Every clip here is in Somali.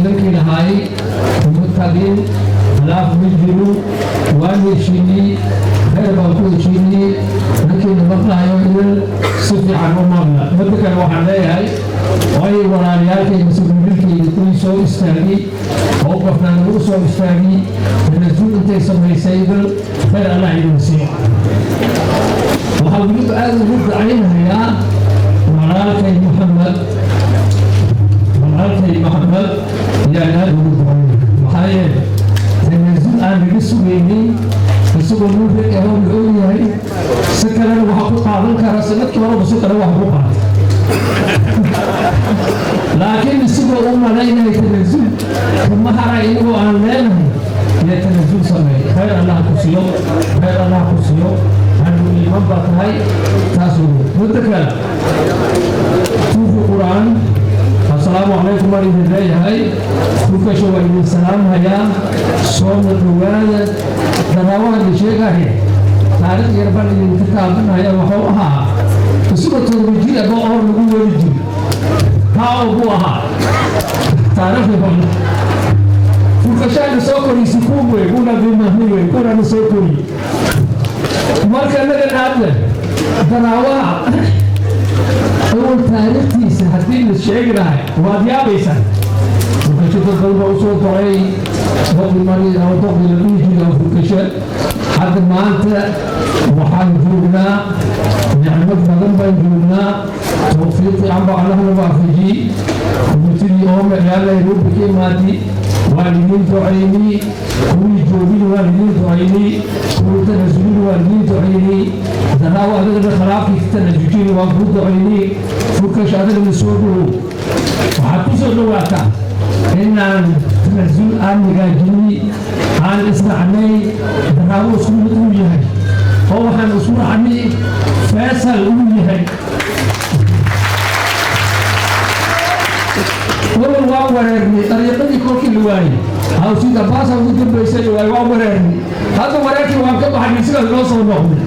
Ninkii lahaay kuma tagin, khilaaf ma jiro, waan heshiinay, khayr baan ku heshiinay. Ninkiina maqlahayo idin si fiican u maqla. Midda kale waxaan leeyahay, waayo walaalayaalkay mise wiilkayda kuwii soo istaagay oo qofna nagu soo istaagay, tanasuul intay samaysay idin, khayr Allah idin siiyo. Waxaa weliba aada ugu ducaynayaa walaalkay Maxamed. Walaalkay Maxamed ayaan aada ugu ducaynaya, maxaa yeelay tanaasul aan laga sugaynin isagoo nin rag ahoo la ogyahay, si kalena waxa ku qaadan kara, sanadkii horeba si kale wax ku qaatay, laakiin isagoo u malaynaya tanaasul kama haray, inagoo aan leenahay iyo tanaasul sameey. Khayr Allah ku siiyo, khayr Allah ku siiyo, anu iiman baa tahay taas wey. Muddo kale tuufi Qur'aan, assalaamu calaykum baan idin leeyahay. Furkasha waa idin salaamhayaa, soona dhowaada. Daraawahan la sheegaya taariikh yar baan idinka taabanaya. Wuxuu ahaa isagoo 7 jir aba oor lagu weli jiri taa buu ahaa. Taariikhdii hore furkashaana soo koriysi kuub wey kuna bimahni wey kunana soo koriye. Marka nagan aadle daraawaha awal taariikhtiisa haddii la sheegi lahay waad yaabaysaa. Furkasho dad badan baa usoo doray, doqdi mari ama doqdi la dhihi jiray oo furkasho. Hadda maanta waxaan joognaa nicmad badan baan joognaa, tawfiiq fiican baa Allahna waafajiyey. Komitidii oo magaala Nairobi ka imaatay waan idiin ducaynay, kuwii joogin waan idiin ducaynay, kuwii tanasulin waan idiin ducaynay. Daraawo adigana khilaafkii tanasujin waan kuu ducaynay. Furkash adigana soo dhowow, waxaad ku soo dhowaataa inaan tanasul aan hagaajinay, aan israacnay, daraawo isku mid uu yahay oo waxaan isku raacnay Faisal uu yahay. Walow waan wareernay dariiqadii kolkii la waayey, hawsida baasa ugu dambaysay waay, waan wareernay. Hadda wareerkii waan ka baxnay, sidaas noo soo noqday.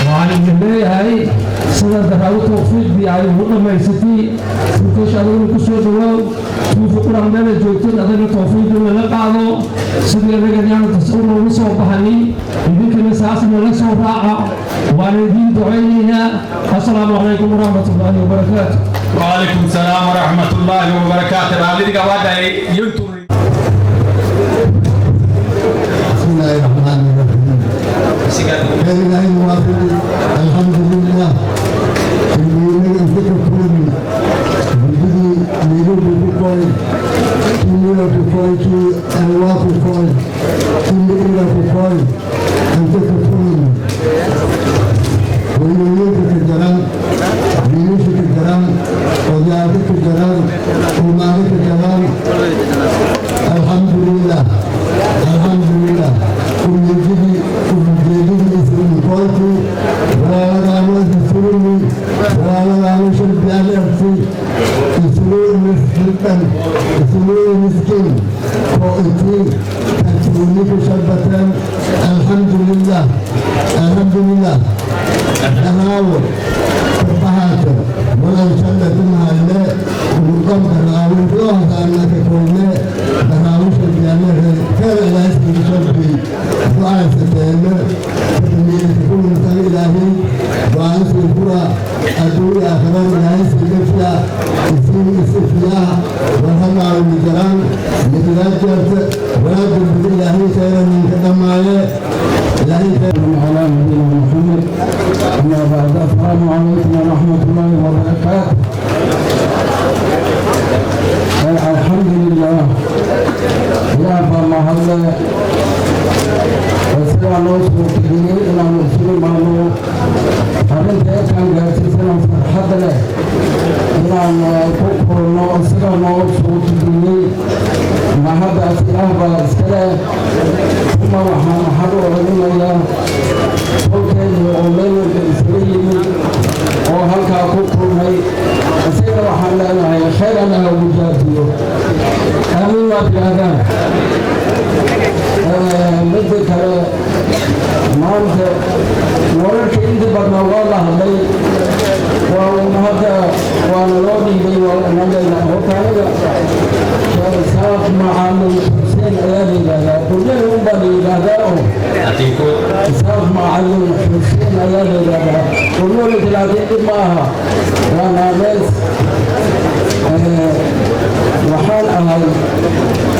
Waxaan idin leeyahay sida daraawo tawfiiqdii ay ugu dhammaysatay. Furkash adiguna ku soo dhawaaw, tuufi Quraan meela joogtid adagna tawfiiqdii lala qaado. Sidii anaga yaanu tasawur ugu soo baxnay, idinkana saas nala soo raaca. Waan idiin ducaynaynaa. Assalaamu calaykum waraxmat ullaahi wabarakaatu. وعليكم السلام ورحمة الله وبركاته. رالي قوادا ينتم. بسم الله الرحمن الرحيم. إلهي موافق، الحمد لله. المؤمن الفكر كوني بدي نيروبي بكوي كيميرا بكوي كي أنواع بكوي كيميرا بكوي الفكر كوني ويويوك الجرام ويوسف الجرام ويعرف الجرام ومالك الجرام. الحمد لله، الحمد لله. كل جدي كل جديد اسم قلتي ولا عمل سرني ولا عمل شرب على يسرون مسكين يسرون مسكين قائتي تكوني شربتان. الحمد لله، الحمد لله. تناول تبهات ولا شلتنا لا ونقام تناول الله أنك كل تناول شرب كان لا يسمى شربي دعاء ستامر تكون مثال إلهي دعاء سيفرا أدوي آخران لا يسمى فيها يسمى فيها والهم على المجران لبلاد ولا تبدو إلهي خيرا من كتماية إلهي خيرا. على نبينا محمد، أما بعد، السلام عليكم ورحمة الله وبركاته. الحمد لله، يا mahadle sidaa noo suurtageliyey inaanu isugu imaano arrinta ekaan gaarsiisana farxadda leh inaan ku kulno, isagaa noo suurtageliyey. Mahaddaas Ilaah baa iska leh. Uma waxaan maxad u odhanayaa tolkeenii oo meel walba isaga yimid oo halkaa ku kulmay. Isaga waxaan leenahay khayr Allah ugu jaabiyo, aamiin waad tidhaahdaan. Midda kale, maanta wararka inta badnaa waa la hadlay, waa un hadda waana loo dhiibay. mahadnaqaynaa. Horta aniga Sheekh Isaaq Macalin Xuseen ayaa la yidhaahdaa, qunyada un baa la yidhaahdaa oo Isaaq Macalin Xuseen ayaa la yidhaahdaa. Qunyada laakiin dhib ma aha, waa naameys. Waxaan ahay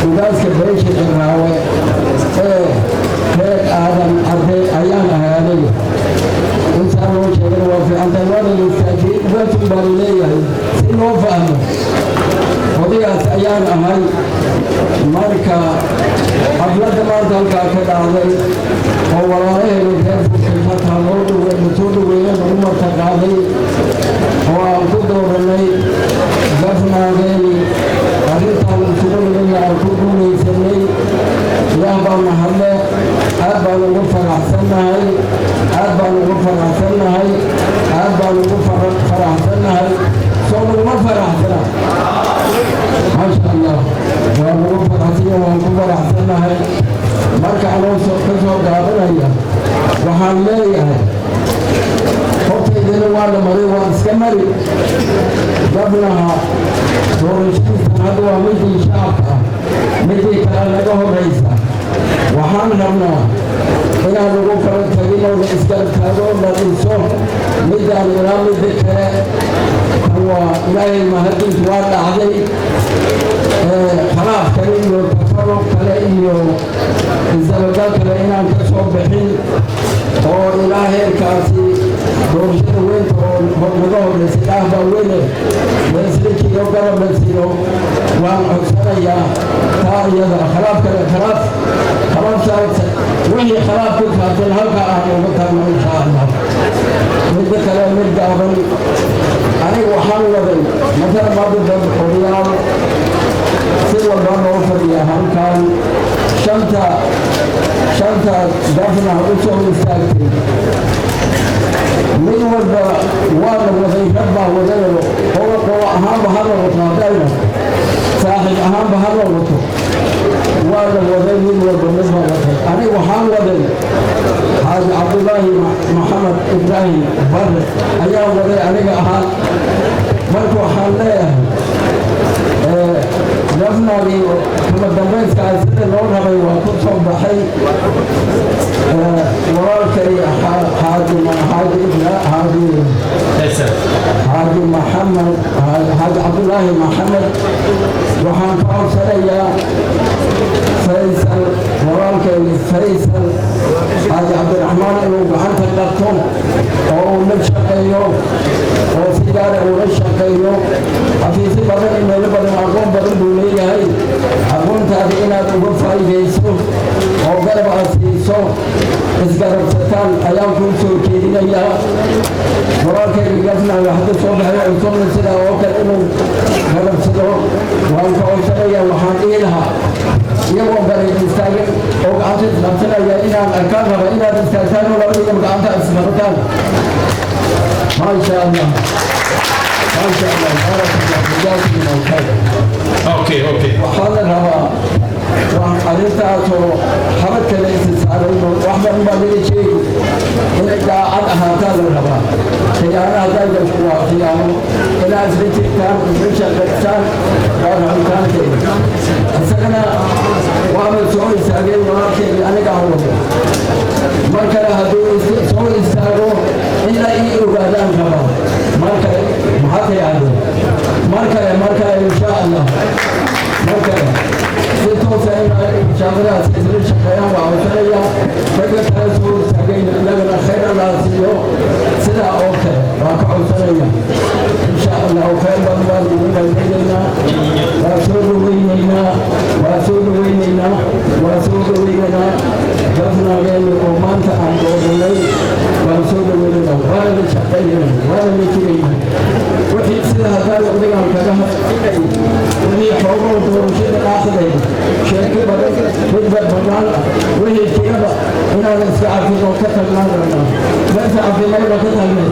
ugaaska beesha Ciraawe ee reer Aadan Cadde ayaan ahay aniga. Intaan loo sheegana waa fiicantahay, waana la istaajiyey, ugaasun baa la leeyahay si loo fahmo. Odaygaas ayaan ahay. Marka xafladda maanta halkaa ka dhacday oo walaalaheena reer Furkay loo soo dhaweeye, lagu martaqaaday oo aan ku dooranay gafnaageeni, arrintaan isugu nimidna aan ku guulaysanay, Ilaah baa mahadle. Aad baan ugu faraxsannahay, aad baan ugu faraxsannahay, aad baan ugu faraxsannahay. Soo naguma faraxsana? Maasha Allah, waa nagu faraxsanya, waan ku faraxsannahay. Marka anoo ka soo gaabanaya, waxaan leeyahay hortaydana waa la maray, waan iska mari. Gabnaha doorashadiisan hadda waa midii shacabka ah, midii kale naga horraysa. Waxaan rabnaa inaan lagu kala tagin oo la isgarab taago, la dhiso midaan ilaa midda kale. Tan waa Ilaahay mahadintu, waa dhacday. Khilaaf kale iyo tafaruq kale iyo isdabagal kale inaan ka soo bixin oo ilaa heerkaasi doorashada weynta oo naga horreysay, Ilaah baa weyne, la isla jiro, garab la siiyo waan codsanayaa. Taa iyada khilaaf kale, khilaaf khilaafsaas, wixii khilaaf ku saabsan halka aan uga tagno, insha Allah. Midda kale, mid gaaban, aniga waxaan waday matala maadada odayaal si walba loo fadhiya halkan. Shanta gafna u soo istaagtay, mid walba waa la waday, rag baa wadayo. Qola qola ahaanba ha la wato, haddayna saaxiib ahaanba ha la wato, waa la waday. Mid walba mid baa watay. Aniga waxaan waday Xaaji Cabdulaahi Maxamed Ibraahim Barre ayaa waday aniga ahaan. Marka waxaan leeyahay gafnagii kama dambayskaa sida loo rabay waa ku soo baxay. Walaalkay Xaaji Xaaji Xaaji Maxamed, Xaaji Cabdulaahi Maxamed, waxaan ka codsanayaa Faysal, walaalkay Faysal Xaaji Cabdiraxmaan, inuu gacanta qabto oo uu la shaqeeyo oo si gaara ula shaqeeyo. Xafiisyo badan iyo meelo badan, aqoon badan buu leeyahay. Aqoontaada inaad uga faa'iidayso oo garab aad siiso, isgarabsataan ayaan kuu soo jeedinayaa. Walaalkayga gafnaaga hadda soo baxay cusubna sidaa oo kale inuu garabsado waan ka codsanayaa. Waxaan dhihi lahaa iyagoo garab istaagan oo gacanta isqabsanaya inaan arkaan raba, inaad istaagtaan oo labadiinaba gacanta isqabataan. Maasha Allah, maasha Allah, baarak Allah, jazaakum Allah khayr. Okay. Waxaa la rabaa arrintaasoo xabad kale isa saaray, wax badan baa laga sheegi. Inay daacad ahaataa la rabaa. Khiyaano hadday gasho waa khiyaano. Inaad isla jirtaan, isla shaqaystaan waa rabitaankeeda. Isagana waaba soo istaagay walaalkeedii, aniga aan wado. Mar kale hadduu soo istaago in la ii ogaadaan rabaa. Mar kale maxaa tirahdeen? Mar kale, mar kale, insha Allah, mar kale si toosa in shaqadaas isla shaqeeyaan waa codsanaya. Ragga kale soo istaagayna iyagana khayr Allah siiyo, sidaa oo kale waa ka codsanaya, insha Allah. Khayr badan baan idin rajaynaynaa. Waa soo dhaweynaynaa, waa soo dhaweynaynaa, waa soo dhaweynaynaa gafnageeni oo maanta aan dooranay. Waan soo dhaweynaynaa, waana la shaqaynaynaa, waana la jiraynaa. Wixii sida haddaan odagaan kaga hadlay, wixii xoogoo doorashada aakhirayda sheeko badan, midba banaan ah, wixii jiraba inaan iska cafin oo ka tagnaan rabnaa. Meesha cafinayba ka tagnay.